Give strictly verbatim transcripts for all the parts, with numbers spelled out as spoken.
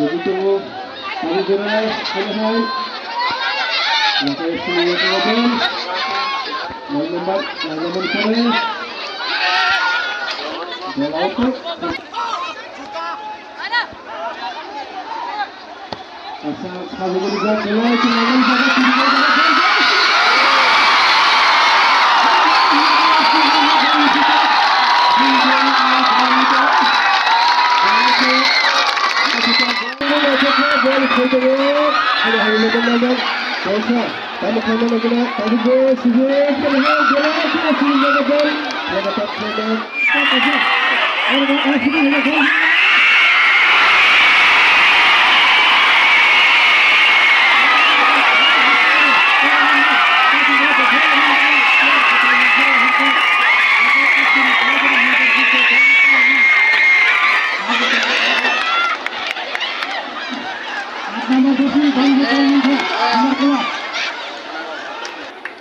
Tabuk tongo, tabuk jora, hai hai. Nakai sini nakai bel. Nine number, nine number kore. Bel out. Asa, sabuk ni bel, bel out, nine number, nine number.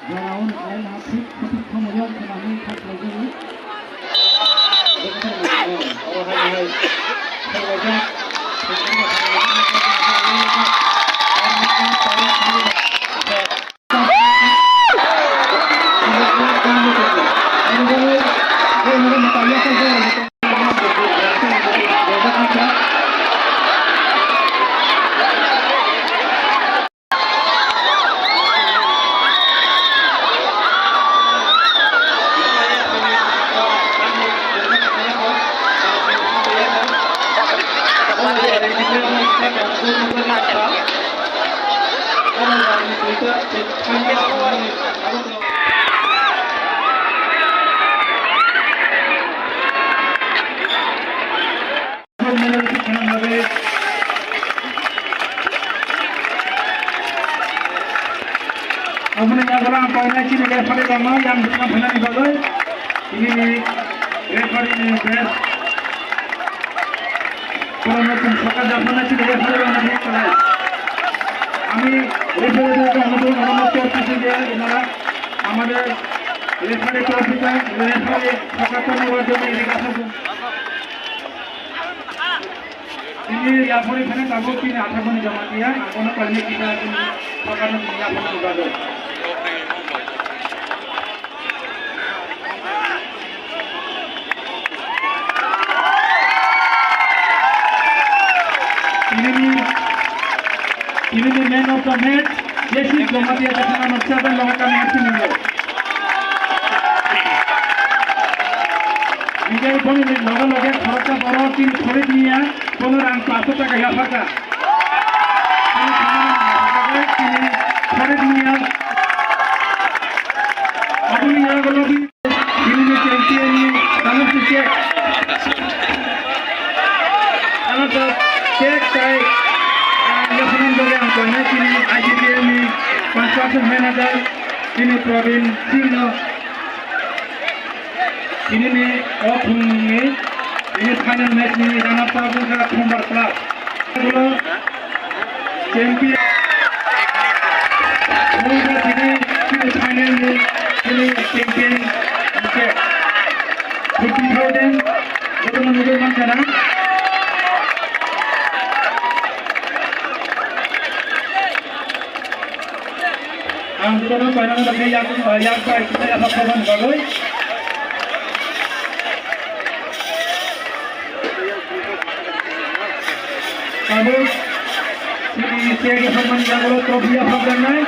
Jora on khlai na thik sothik somoyo khwnani kha khlaijani. Oro hai hai khlaijak. Aboni yagra ang painai chini referee rokno yang bwkhak phainani bagwi, chini referee ni best. Kono chwng saka japhana chini referee rokno bwkhak phainai. Ami referee rokno hwnwi mano trophy diye, inara amader referee trophy ta, referee saka tongma wajoni rikha. Tini yapori phene tabuk tini athakmani Jamatia, abono kainwi kita tini sokarno tini yapori bagwi. Tini ni, tini ni man of the match, Jesip Jamatia, Kathana Noksa, Ben Loha Kami, F C Nunggo. Hingke boni ni loge loge khoroksa borok chini Farid Miya, bono rang paanch sho taka yapharkha. Chini Farid Miya, aboni yago logi, chini ni champion ni runner-up cake. Runner-up cake tai, ah, yapharnani bagwi ang koinai chini I G P L ni construction manager, chini Pravin Singh no. Tini ni o phung ni tini final match ni runner-up wngkha Khumbar Club. Ulo champion wngkha tini, tini final ni tini champion wngkha fifty thousand jotono nugwi mankha na. Ang jotono painani bagwi yak, yak bai kisa yapha khobani bagwi. Tabuk chini stage khobani bagwi trophy yapha gannai.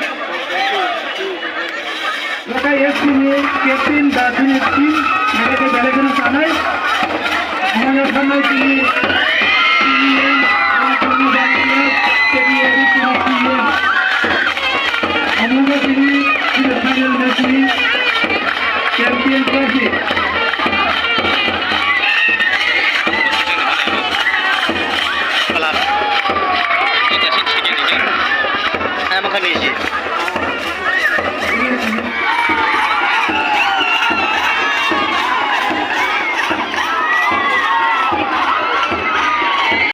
Lokai F C ni captain da chini team, naga ke belai kheno sanai. Maya sanai chini, chini, chini, chini, chini, chini, chini. Omo wngkha tini, tini final match ni champion trophy. Kalar. Amo kani si.